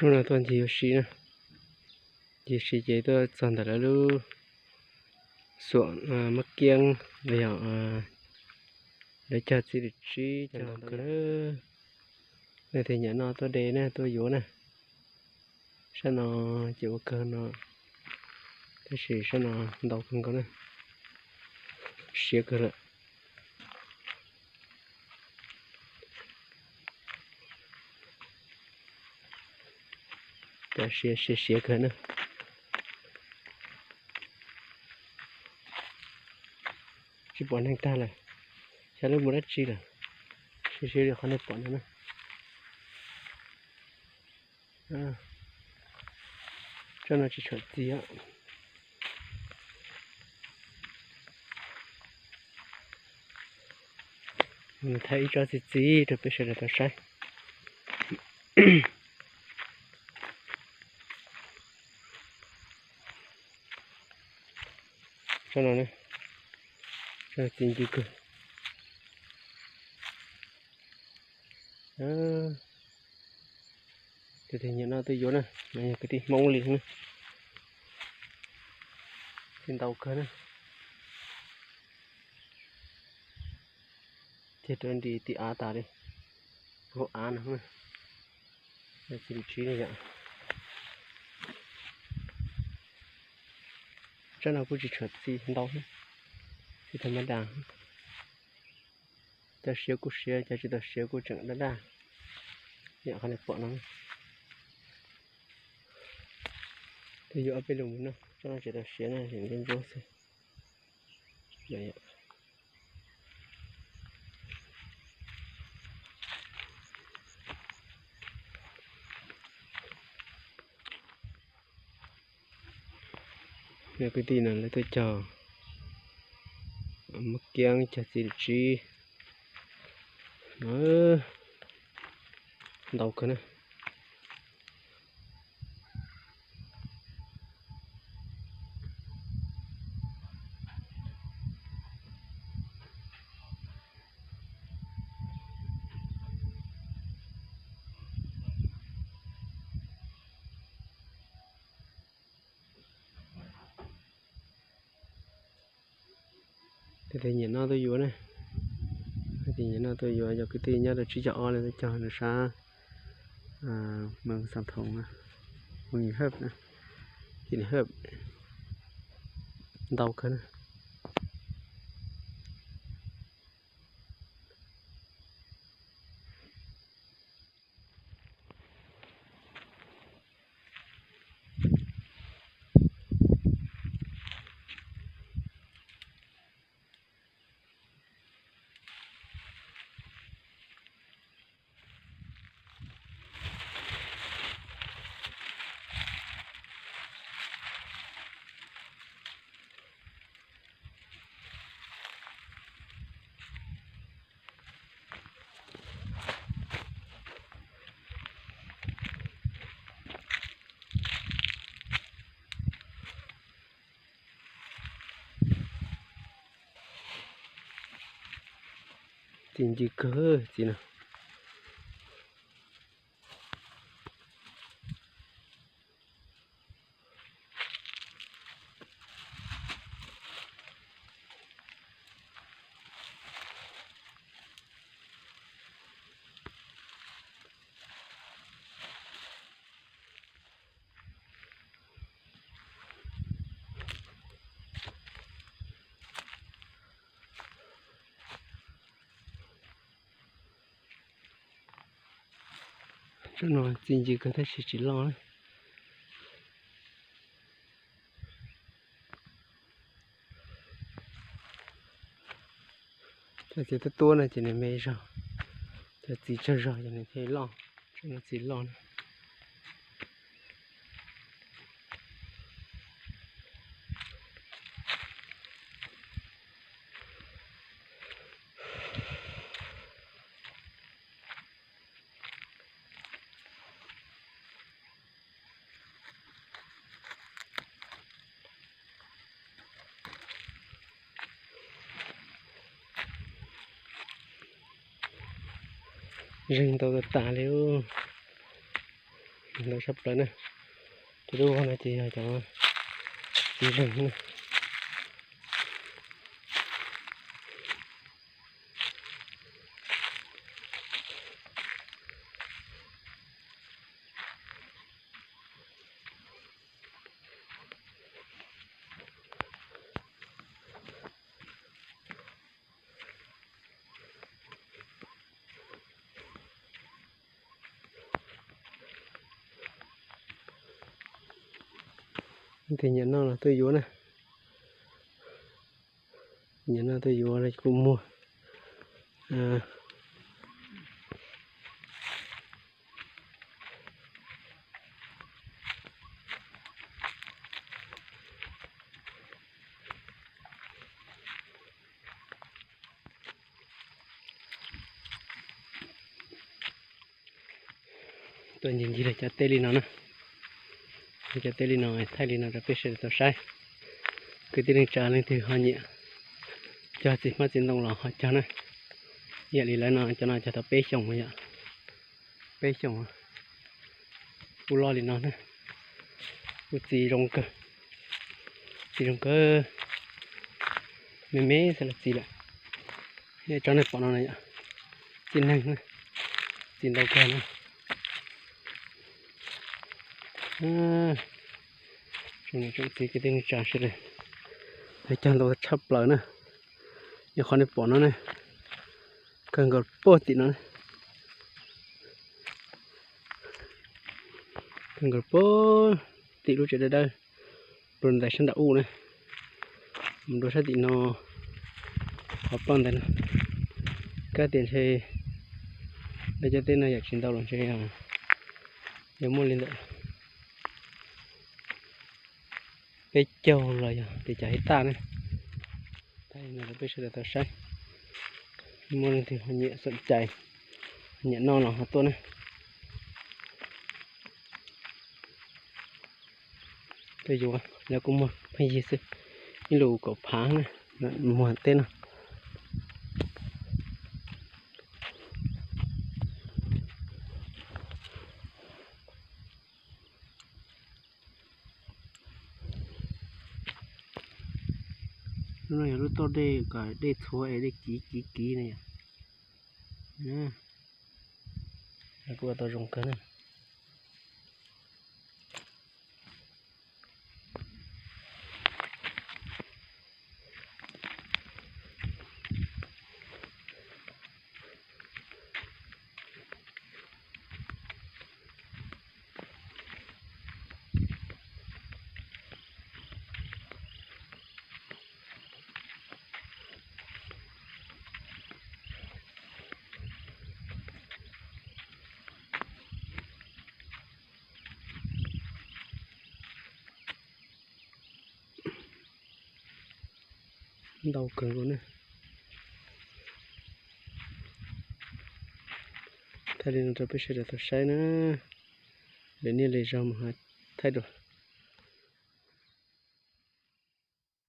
Hnub no tuaj ncig ua si na, ncig ua si ces tuaj txog ntawm lawv lub xuam Mab Kiab los yog lawv cog txiv lws tsib cog ntau kawg. Leej twg nyiam noj tuaj de na, tuaj yuav na. Sab no ces ua kawg no, tab sis sab no ntau kawg nkaus na, siav kawg lawm. Cov siav siav siav kawg na. Tsis pom neeg tag lawm, xyov lawv mus dab tsi lawm. Siav siav li qhov nej pom no na. Tsob no tsis tshua txi os. Thaij ib tsob txi txiv rau peb sawv daws tau saib. Tsob no, tsob txi ncw kawg. Leej twg nyiam noj tuaj yuav na, no yog kwv tij Hmoob li na. Txi ntau kawg na. Cog rau nrim tim av tas li, hauv av no. Txiv lws tsib no yom. Tsob no kuj tsis tshua txi ntau, txi thas mas das. Cov siav kuj siav, cov tsis tau siav kuj tseem daj daj, yam qhov nej pom no. Twb yuav ob peb lus mus noj, tsob no tsis tau siav na, ntsuab ntsuab xwb. Kwv tij no lawv tuaj cog Mab Kiab, cog txiv lws tsib, ntau kawg na. Leej twg nyiam noj tuaj yuav na, leej twg nyiam noj tuaj yuav, yog kwv tij nyob rau tsib caug ob lawv tuaj cog rau sab Moos Xas Thoos, Moos Nyij Hawj, Nyij Hawj, ntau kawg na. Txiv ncw kawg txiv no. Tsob no txi ncw kawg tab sis tsis loj na. Cov txiv tuab tuab no ces nws me zog, cov txiv tsawg zog ces nws thiaj loj. Tsob no txi loj na. Zeeg ntau tas tas li. Ntau tshaj plaws na. Cov dub vog no ces yog cov txiv zeeg na. Tus nyiam noj los tuaj yuav na. Nyiam noj tuaj yuav kuj muag. Tuaj ncig ncig lawv cov teb li no na. Lawv cov teb li no thaij li no rau peb sawv daws tau saib. Kwv tij neej tsa leej twg ho nyiam cog txiv hmab txiv ntoo los ho cog na. Ib yam li lawv no, cov no cog tau peb xyoos yom. Peb xyoos kuj loj li no na. Kuj txi zoo kawg. Txi zoo kawg. Me me xwb los txi lawm. Tsob nej pom no na yom, txi neeg na, txi ntau kawg na. Tsoom niam tsoom txiv kwv tij neej tsa sawv daws, lawv cog ntau tshaj plaws na. Yog qhov nej pom no ne, kawg nkaus puag tim no, kawg nkaus puag tim lub tsev dawb dawb, rau ntais sab nram ub na, mus rau sab tim no, qhov ploj ntawd na. Kab tias ntshe lawv cov teb no yam tsis ntau los ntshe yog muaj li ntawm peb caug los yog pes tsawg hais tag ne. Thaij no rau peb sawv daws tau saib. Muaj leej twg ho nyiam xom cai, nyiam noj los ho tuaj na. Tuaj yuav, lawv kuj muag pheej yig xwb, ib lus kaum phav na, muag teb no. Lub no yog lub toj dej kom dej txhuav es dej kiv kiv kiv ne yom. Kuj ua tau zoo kawg na. Ntau kawg nkaus ne. Thaij li no rau peb sawv daws tau saib na. Lwm niaj lwm zaug mas ho thaij dua.